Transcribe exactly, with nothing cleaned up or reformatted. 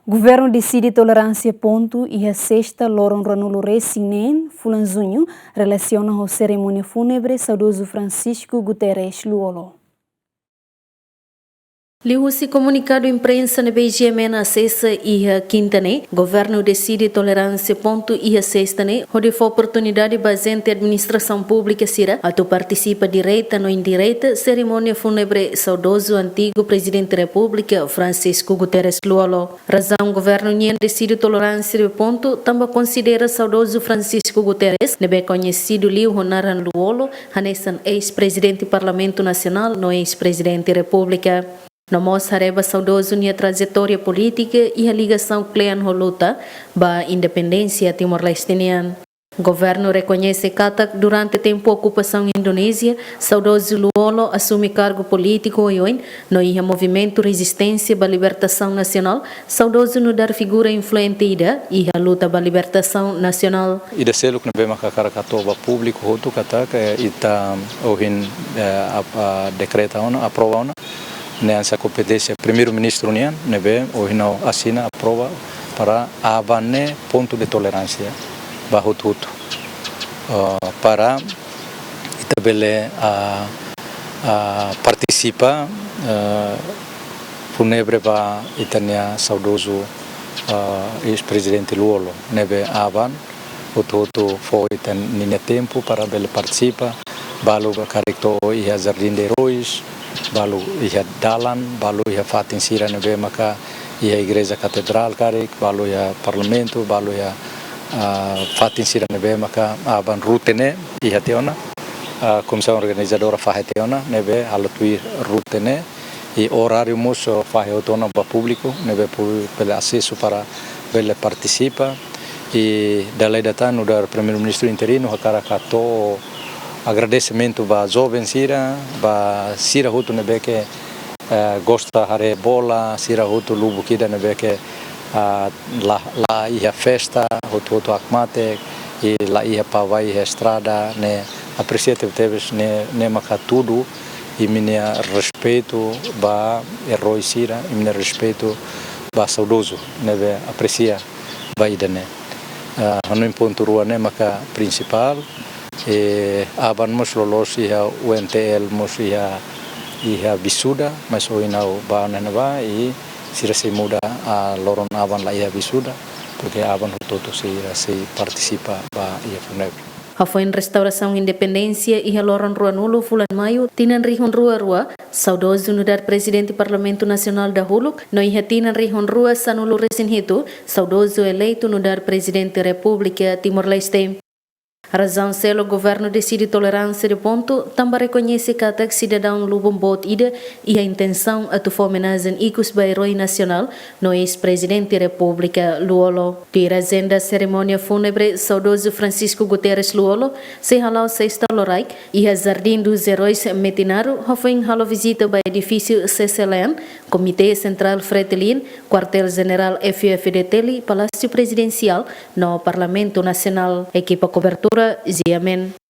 Governu deside toleránsia pontu iha sesta loron ruanulu resin neen fulan juñu, relasiona ho serimónia fúnebre saudozu Francisco Guterres Lú-Olo. Liuhusi komunikadu imprensa ne'ebé GMN asesa iha kinta ne'e, governu deside toleránsia pontu iha sesta ne'e, hodi fó oportunidade ba ajente administrasaun públika sira atu partisipa direta no indireta serimónia fúnebre saudozu antigu Prezidente Repúblika Francisco Guterres Lú-Olo. Razaun governu nian deside toleránsia pontu tanba konsidera saudozu Francisco Guterres, ne'ebé koñesidu liu ho naran Lú-Olo, hanesan eis-prezidente Parlamentu Nasionál no eis-prezidente Repúblika. No mós haree ba saudozu nia trajetória polítika iha ligasaun kle'an ho luta ba independénsia Timor-Leste nian. Governu rekoñese katak durante tempu okupasaun Indonézia, saudozu Lú-Olo asume kargu polítiku oioin, no iha movimentu rezisténsia ba libertasaun nasionál, saudozu nu'udar figura influente ida iha luta ba libertasaun nasionál. Ida seluk ne'ebé maka hakarak hato'o ba públiku hotu katak, eh, ita ohin, eh, ap-, ah, dekreta ona, aprova ona, ne'e hanesan kompeténsia Primeiru-Ministru nian, ne'ebé ohin ha'u asina aprova para aban ne'e pontu de toleránsia ba hotu-hotu. Ah, para ita bele, ah, ah, partisipa, ah, fúnebre ba ita-nia saudozu, ah, eis-prezidente Lú-Olo, ne'ebé aban hotu-hotu fó ita ninia tempu para bele partisipa, balu ba karik to'o iha Jardim de Heróis, balu iha dalan, balu iha fatin sira ne'ebé maka iha Igreja Katedrál karik, balu iha Parlamentu, balu iha, ah, fatin sira ne'ebé maka aban rute ne'e iha tiha ona, ah, komisaun organizadora fahe tiha ona, ne'ebé halo tuir rute ne'e, i oráriu mós fahe hotu ona ba públiku, ne'ebé públiku bele asesu para bele partisipa. I dala ida tan nu'udar Primeiru-Ministru interinu hakarak hato'o agradesimentu ba joven sira, ba sira hotu ne'ebé ke, eh, gosta haree bola, sira hotu lubuk ida ne'ebé ke, ah, la, la iha festa, hotu-hotu hakmatek, i la iha pavai iha estrada, ne'e apresia tebetebes, ne'e, ne'e maka hatudu imi-nia respeitu ba erói sira, imi-nia respeitu ba saudozu, ne'ebé apresia ba ida-ne'e. Ah, hanoin pontu rua ne'e maka prinsipál, i aban mós loloos iha UNTL mós iha, iha wisuda, mas ohin ha'u bá ne'ebá, i sira sei muda, ah, loron aban la iha wisuda, porque aban hotu-hotu sira sei partisipa ba iha fúnebre. Hafoin restaurasaun independénsia iha loron ruanulu fulan Maiu, tinan rihun rua rua, saudozu nu'udar Prezidente Parlamentu Nasionál dahuluk, no iha tinan rihun rua sanulu resin hitu, saudozu eleitu nu'udar Prezidente Repúblika Timor-Leste. Razaun seluk governu deside toleránsia pontu, tanba rekoñese katak sidadaun lubun boot ida iha intensaun atu fó omenajen ikus ba erói nasionál, no eis-Prezidente Repúblika Lú-Olo. Tuir ajenda serimónia fúnebre saudozu Francisco Guterres Lú-Olo sei hala'o sesta loraik iha Jardim dos Heróis Metinaro, hafoin halo vizita ba edifísiu CCLN, Komité Sentrál Fretilin, Kuartél Jenerál F-FDTL, Palásiu Prezidensiál, no Parlamentu Nasionál. Ekipa kobertura, GMN.